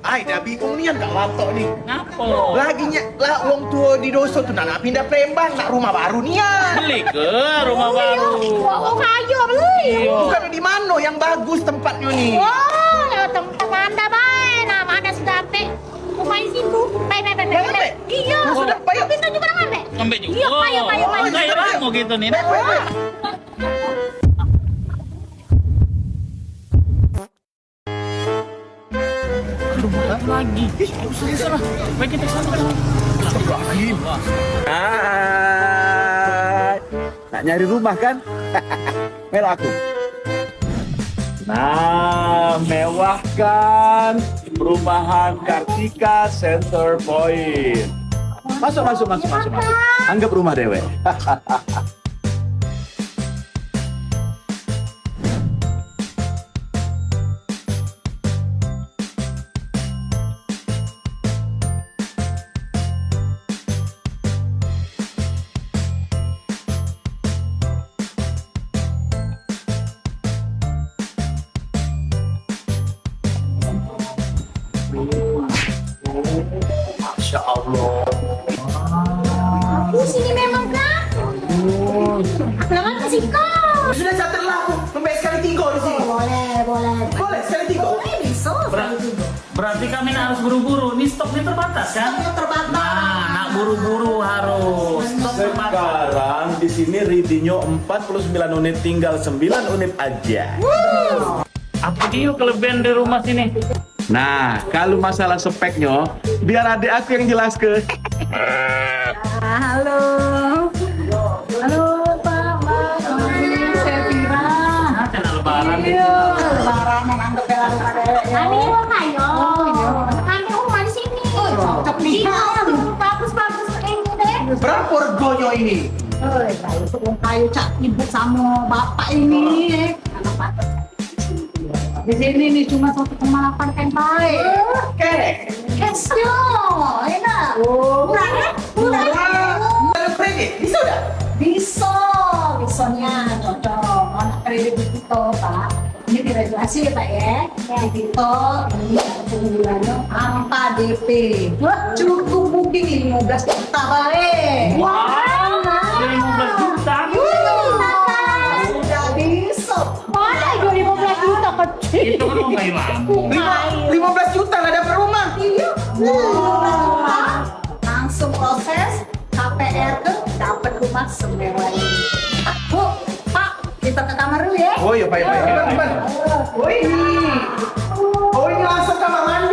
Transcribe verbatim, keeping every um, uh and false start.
Ai, dah bingung nian dak latok ni. Ngapo? Lagi nyak lah wong tuo di doso tu nak, nak pindah Palembang, nak rumah baru nian. Beli ke rumah baru? Wong, wong kayo beli. Iyo. Bukan di mano yang bagus tempatnyo ni? Wah, lewat tempat anda bae. Nah, mano sudah ape? Rumah di situ. Bae, bae, bae, bae. Bae, bae. Iyo. Nah, sudah, bae. Tapi itu juga ngambek. Ngambek juga. Iyo, bae, bae, bae. Oh, iyo, bae. Lamo gitu ni. Bae, bae, bae. Aduh, lagi. Ih, usah, usah lah. Baik, kita sana. Astagfirullahaladzim. Hai. Nak nyari rumah, kan? Melok aku. Nah, mewah, kan? Perumahan Kartika Center Point. Masuk, masuk, masuk, masuk, masuk. Anggap rumah dewek. Masya Allah. Aku sini memang, Kak. Aku lama ke siko. Sudah catat lah aku. Sampai sekali tiga di sini. Oh, boleh, boleh. Boleh sekali tiga. Boleh, bisa sekali tiga. Berarti kami nak harus buru-buru. Ini stoknya terbatas, kan? Stoknya terbatas. Nah, nak buru-buru harus. Stok terbatas. Sekarang di sini ready-nyo empat puluh sembilan unit, tinggal sembilan unit aja. Apo dio kelebihan di rumah sini? Nah, kalu masalah speknyo, biar adek aku yang jelaske. Ah, halo. Halo, Pak, Mbak, Mami, Sevira. Ah, kena lebaran. Iyo, lebaran memang kepelan pada. Kami wong kayo. Oh, iyo. Kami rumah di sini. Oh, cakep nian. Bagus-bagus ini deh. Berapo regonyo ini? Oi, kayu tu wong kayo cak ibu samo bapak ini, eh. Anak patut. Di sini nih cuma satu koma delapan M bae. Oke. Cash yo, enak. Oh. Murah, kan? Murah. Murah. Kalau kredit, bisa dak? Bisa. Bisanya cocok. Kalau nak kredit di kita, Pak. Ini kredit hasil, Pak, ya. Ya. Di kita, ini keunggulannya tanpa D P. Wah. Cukup mungkin lima belas juta bae. Wah. Lima belas juta. Iya, Pak. Sudah bisa. Mana ada lima belas juta kecil? Itu kan rumah imam. Lima, lima belas juta lah dapat rumah. Iya. Lima belas juta. Langsung proses K P R ke dapat rumah semewah ini. Bu, Pak, kita ke kamar dulu ya. Oh iya, Pak, iya, Pak. Gimana, gimana? Oh, ini. Oh, ini langsung kamar mandi.